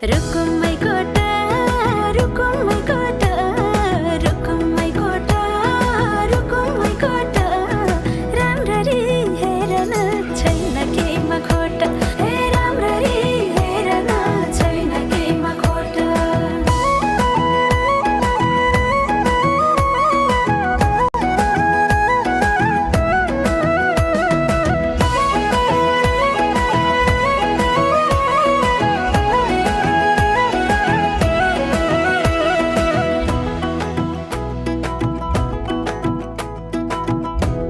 रुकुमै कोटा रुकुमै कोटा रुकुमै कोटा रुकुमै कोटा राम्ररी हेर्न छैन केहीमा खोटा हे राम्ररी हेर्न छैन केहीमा खोटा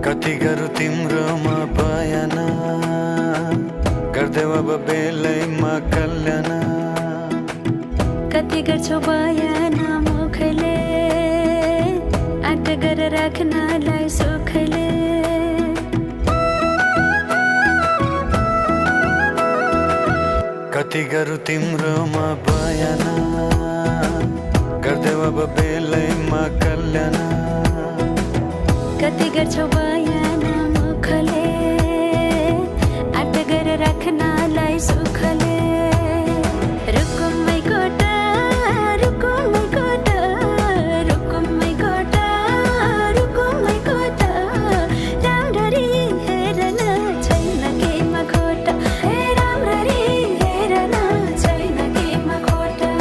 कति गरौँ तिम्रोमा बयान गर्देऊ अब बेलैमा कल्याण कति गर्छौ बयान मुखले आँट गरेर राख्नलाई सुखले कति गरौँ तिम्रोमा बयान गर्देऊ अब बेलैमा कल्याण कति गर्छौ बयान मुखले आँट गरेर राख्नलाई सुखले रुकुमै कोटा रुकुमै कोटा रुकुमै कोटा रुकुमै कोटा राम्ररी हेर्न छैन केहीमा खोटा हे राम्ररी हेर्न छैन केहीमा खोटा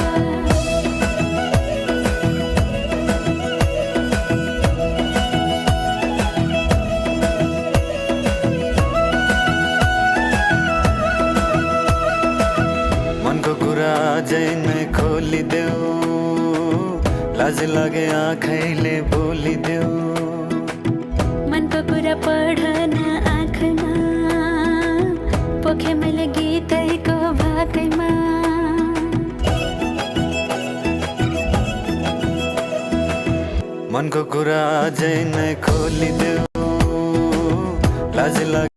मनको कुरा अझै नै खोलिदेऊ लाज लागे आँखैले बोलिदेऊ मनको कुरा पढ्न आँखमा पोखे मैले गीतैको भाकैमा मनको कुरा अझै नै खोलिदेऊ लाज लागे